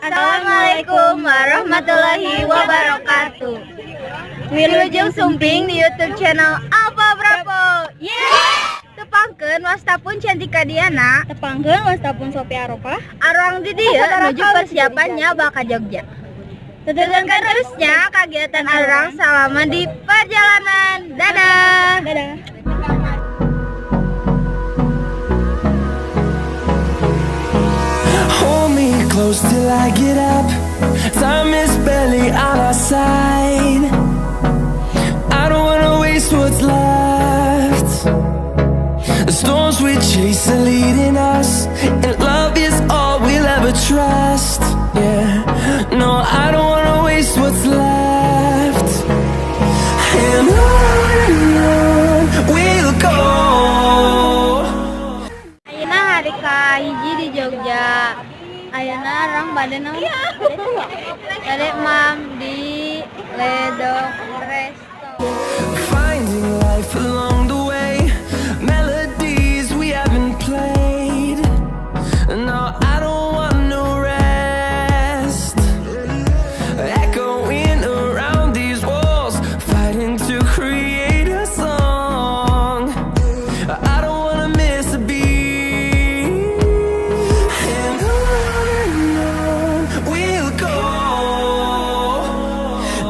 Assalamualaikum warahmatullahi wabarakatuh. Wilujeng sumping di YouTube channel Alfa Bravo. Yeah! Tepangkeun wasta pun Cantika Diana, Tepangkeun wasta pun Sophia Aropa. Arurang di dieu nuju persiapannya bakal Jogja. Tontonkan terusnya kegiatan arurang selama di perjalanan. Dadah. Dadah. Hold me close till I get up. Time is barely on our side. I don't wanna waste what's left. The storms we chase are leading us, and love is all we'll ever trust. Yeah, no, I don't wanna waste what's left. And on we'll go. Ayeuna hari kahiji di Jogja. Ayeuna urang bade naon? Bade mam di Ledok Resto. Finding life along the way, melodies we haven't played. No, I don't want no rest. Echoing around these walls, fighting to create a song. I don't wanna miss a beat. And on we'll go,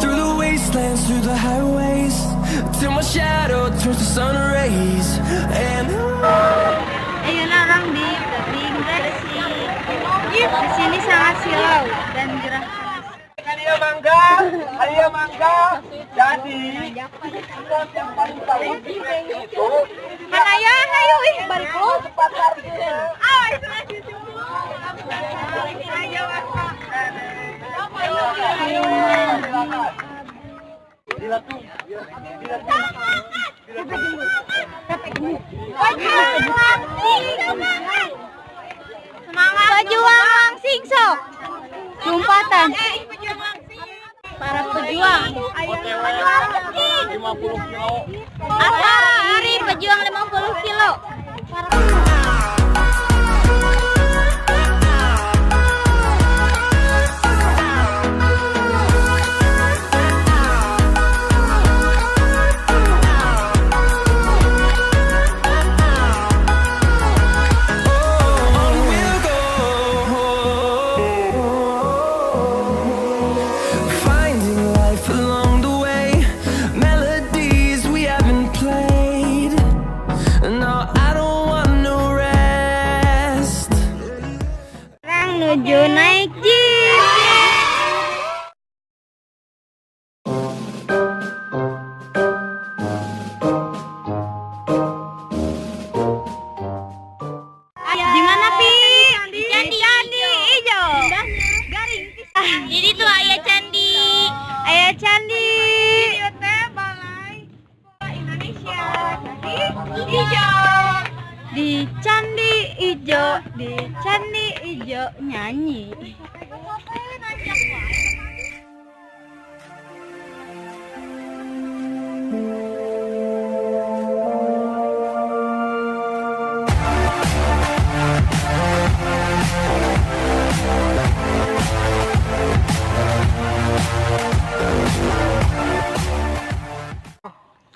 through the wastelands, through the highways, till my shadow turns to sun rays. And on Ayeuna urang di Tebing Breksi. Di sini sangat silau dan gerah. Ayo mangga, ayo mangga. Jadi yang paling baik itu Mana ya? Hayu ih balik lu. tempat parkir. Semangat. Pejuang langsing sok. Lompatan. Para pejuang. 50 kilo. Apa hari pejuang 50 kilo? On we'll go, finding life along the way, melodies we haven't played. No, I don't want no rest. Orang nuju naik jeep. Di mana Pi? Di Candi Candi Ijo. Garing. Jadi tuh aya candi. Aya candi. Ieu teh balai Indonesia. Ijo. Di Candi Ijo, di Candi Ijo nyanyi.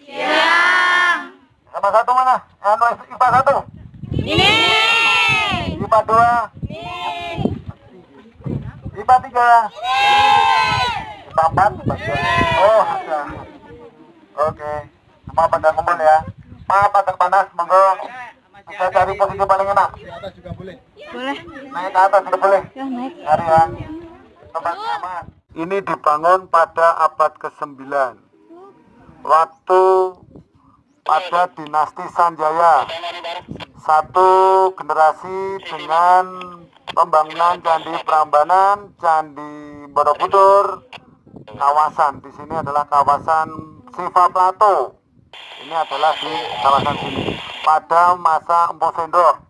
Siang. Sama satu mana? Anu IPA 1, Ini. IPA 2, IPA 3, IPA 4, IPA 3. Oh, ada. Oke, semua pada ngumpul ya. Maaf agak panas, monggo. Bisa cari posisi paling enak. Boleh. Naik ke atas sudah boleh. Ya naik. Cari ya. Tempat nyaman. Ini dibangun pada abad ke-9. Waktu pada dinasti Sanjaya. Satu generasi dengan pembangunan Candi Prambanan, Candi Borobudur, kawasan di sini adalah kawasan Siva Plato. Ini adalah di kawasan sini pada masa Empu Sendok.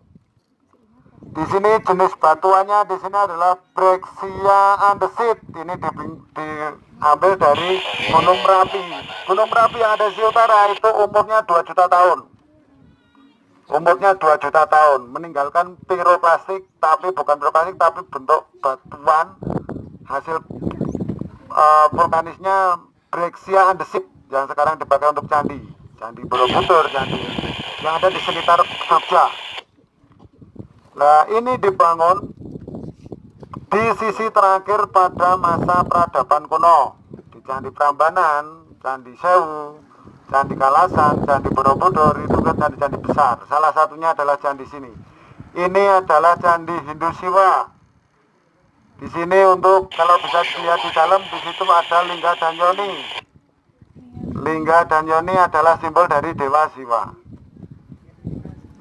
Di sini jenis batuannya di sini adalah Breccia andesit. Ini diambil dari Gunung Merapi. Gunung Merapi yang ada di sisi utara itu umurnya 2 juta tahun. Umurnya 2 juta tahun, meninggalkan piroklastik, tapi bukan piroklastik, tapi bentuk batuan Hasil vulkanisnya Breksia andesit yang sekarang dipakai untuk candi, Candi Borobudur, candi yang ada di sekitar Jogja. Nah, ini dibangun di sisi terakhir pada masa peradaban kuno. Di Candi Prambanan, Candi Sewu, Candi Kalasan, Candi Borobudur itu kan candi-candi besar. Salah satunya adalah candi sini. Ini adalah candi Hindu Siwa. Di sini untuk kalau bisa dilihat di dalam, di situ ada Lingga dan Yoni. Lingga dan Yoni adalah simbol dari Dewa Siwa.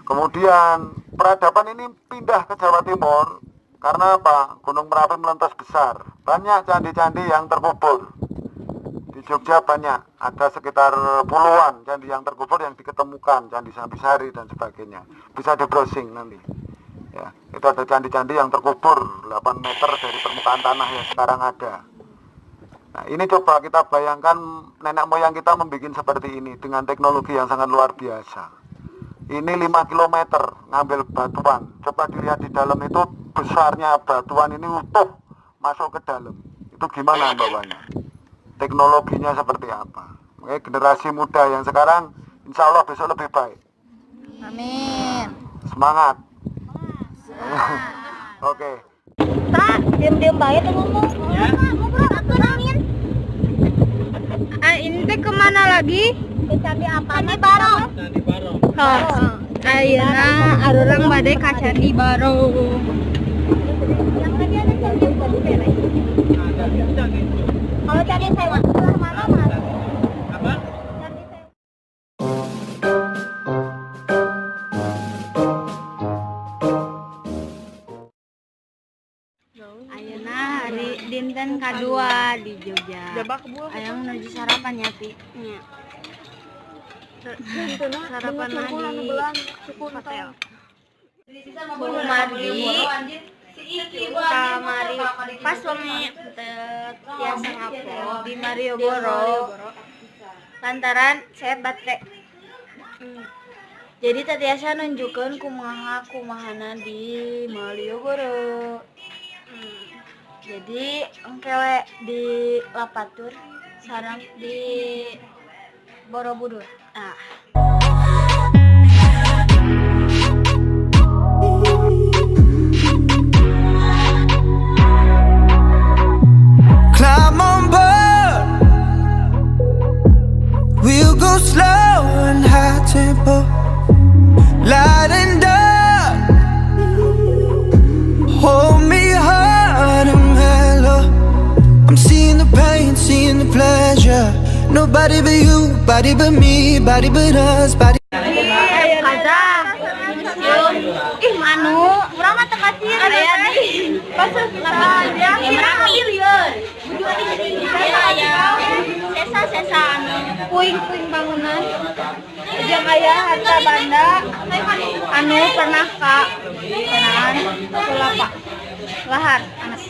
Kemudian peradaban ini pindah ke Jawa Timur karena apa? Gunung Merapi meletus besar. Banyak candi-candi yang terkubur. Di Jogja banyak, ada sekitar puluhan candi yang terkubur yang diketemukan, Candi Sambisari dan sebagainya. Bisa di browsing nanti. Ya, itu ada candi-candi yang terkubur 8 meter dari permukaan tanah yang sekarang ada. Nah, ini coba kita bayangkan nenek moyang kita membuat seperti ini dengan teknologi yang sangat luar biasa. Ini 5 km ngambil batuan. Coba dilihat di dalam itu besarnya batuan ini utuh masuk ke dalam. Itu gimana bawanya? Teknologinya seperti apa? Makanya generasi muda yang sekarang insya Allah besok lebih baik. Amin. Semangat. Oke. Pak, diam-diam bae tuh ngomong. Ya. Ngobrol atuh nangin. Ah, ini teh kemana lagi? Ke candi apa? Candi Barong. Candi Barong. Oh, ayeuna arurang bade ka Candi Barong. Yang tadi ada candi apa? Kalau candi Sewu sebelah mana, Mas? Apa? Candi Sewu. Ayeuna hari dinten kadua di Jogja. Ayo menuju sarapan ya, Pi. Sarapan di hotel. Kumargi kamari pas wengi teu tiasa ngupload di Malioboro lantaran saya baterai. Jadi teu tiasa nunjukkeun kumaha kumahana di Malioboro. Jadi engke we di Lapatur sareng di Borobudur. Ah. Climb on board. We'll go slow and high tempo, light and dark. Hold me hard and mellow. I'm seeing the pain, seeing the pleasure. Nobody but you, body but me, body but us, body. Kaza museum. Ih, manu, urang mah teu kacir aya di Merapi lieur. Aya sesa-sesa anu puing-puing bangunan jeung aya harta banda anu pernah ka kenalan sulapa lahar panas.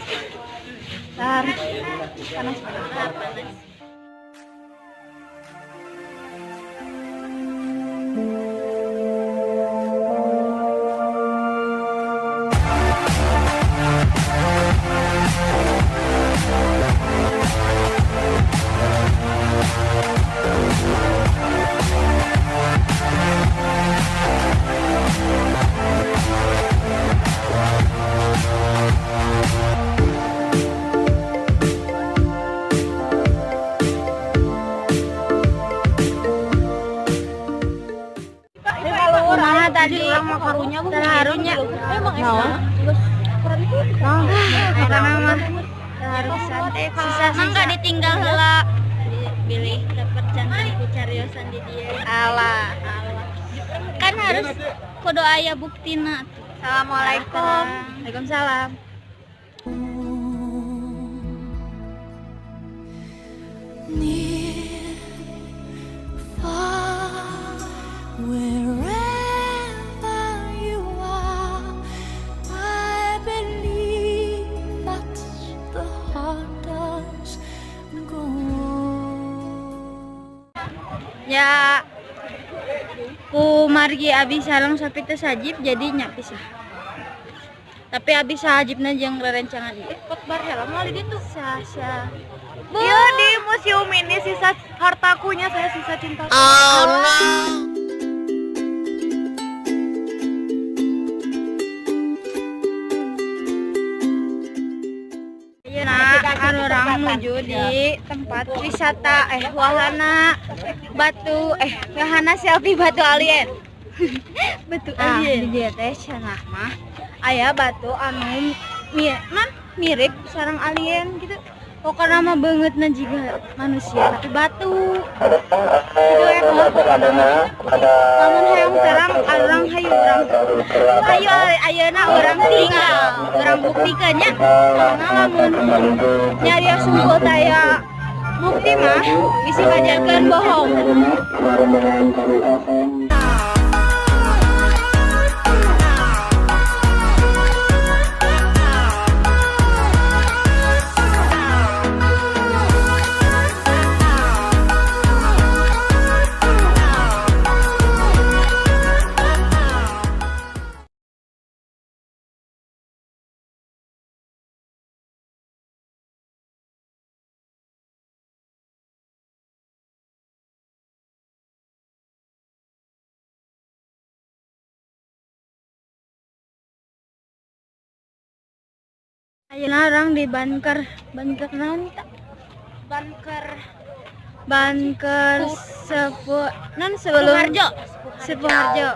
Lahar panas, lahar panas. Kumaha tadi terharunya? Naon? Karena mah terharu pisan. Sisa Mangga ditinggal heula. Bilih dapat jantan ku cariosan di dieu. Alah. Kan harus kudu aya buktina. Assalamualaikum. Waalaikumsalam. Near, far, wherever you are, I believe that the heart does go on. Ya, ku margi abi sareng Sopi teu sajib jadi nya pisah. Tapi abis sahajibna jeung rerencangan ieu khotbah heula moal di ditu. Sasha. Iya, di museum ini sisa hartakunya saya, sisa cinta. Oh no. Nah, urang menuju di tempat wisata wahana batu wahana selfie batu alien. Batu Ah, alien. di dieu teh cenah mah aya batu anu mirip sarang alien gitu. Pokoknya mah beungeutna jiga manusia tapi batu. Gitu ya, lamun hayang terang urang hayu, urang hayu ayeuna urang tinggal urang buktikeun nya, soalna lamun nyarios sungguh taya bukti mah bisa ngajarkeun bohong. Ayeuna urang di bunker, bunker naon ta? Bunker Bunker sepu non sebelum Sepuharjo. Sepuharjo.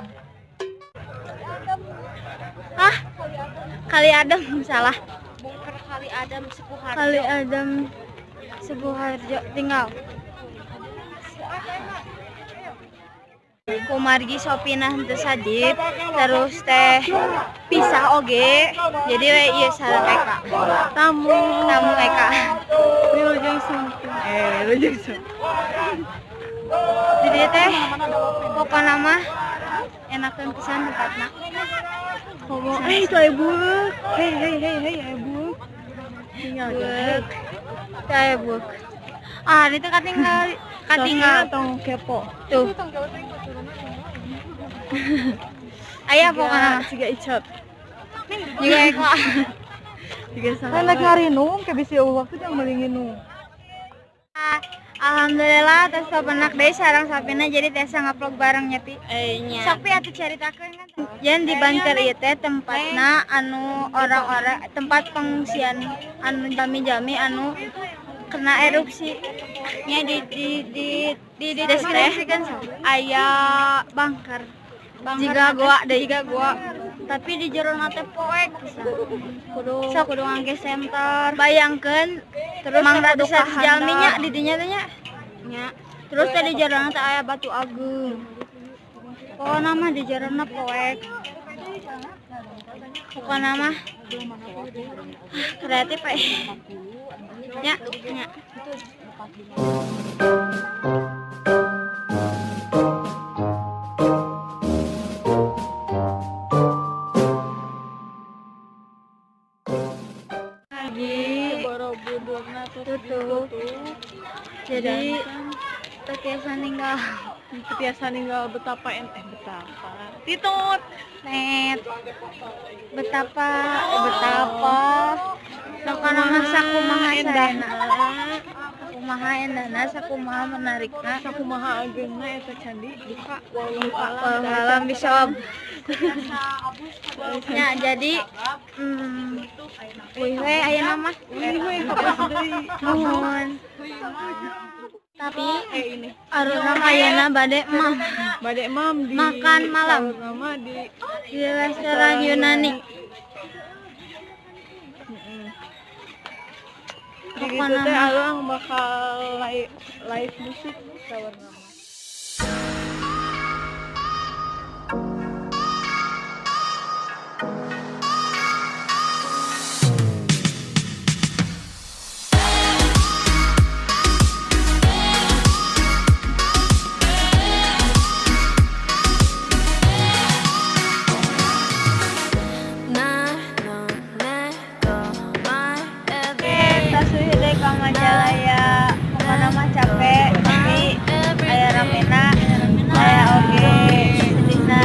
Ah, Kali Adem salah. Bunker Kali Adem Sepuharjo. Kali Adem Sepuharjo tinggal. Kumargi Sopina henteu sajib, terus teh pisah oge, jadi we ieu sareng Eka. Tamu. Tamu Eka. Wilujeng sumping. Wilujeng sumping. Di dieu teh pokona mah enakeun pisan tempatna. Ngomong, itu aya bueuk. Hei hei hei hei, aya bueuk. Tinggal. Bueuk. Itu aya bueuk. Ah, itu katinggal katinggal tong kepo. Tuh. Aya pokona. Siga Icot. Juga Eka. Siga salah. Kan lagi ngarinung, ke bisi eueuh waktu jangan meuli nginum. Alhamdulillah tos papenak deui sareng Sapina, jadi tiasa ngupload bareng nya Pi. Nya. Sok Pi atuh caritakeun kan. Jan di bunker ieu teh tempatna anu orang-orang tempat pengungsian anu jami-jami anu kena erupsi. Nya di Deskripsikan sok. Aya bunker. Bunker Jiga goa deui. Jiga goa. Tapi di jero teh poek pisan. Kudu Sok. kudu ngangge senter. Bayangkeun Terus mang kudu ratusan kahandap. jalmi nya di dinya teh nya. Nya. Terus teh di jero teh aya batu agung. Pokona mah di jerona poek. Pokona mah kreatif eh. Nya, nya. Lagi Borobudurna tutup. Jadi tetiasa ninggal. Tetiasa ninggal betapa betapa. Titut. Net. Betapa betapa. Pokona mah sakumaha Endahna. Sakumaha endahna, sakumaha menarikna, Sakumaha ageungna eta candi duka wallahu alam. Wallahu alam bisawab. Ya, jadi wih we ayeuna mah. Wih wih kapas deui. Nuhun. Tapi Ini. arurang ayeuna bade mah Bade mam di makan malam Nama di restoran Yunani. Di gitu teh aluang bakal live musik sawarna. Majalaya, pokoknya mah capek tapi aya ramena, aya oge sedihna,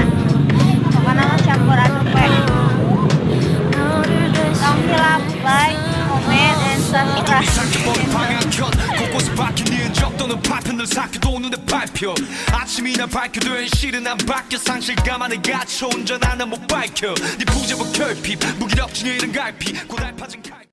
pokoknya mah campur aduk we. 삼켜버린 방향 켠 곳곳에 박힌 네 흔적 또는 파편을 삭혀도 눈에 밟혀 아침이나 밝혀도 현실은 안 바뀌어 상실감 안에 갇혀 온전한 못 밝혀 네 부재와 결핍 무기력증 이른 갈피 고달파진 칼.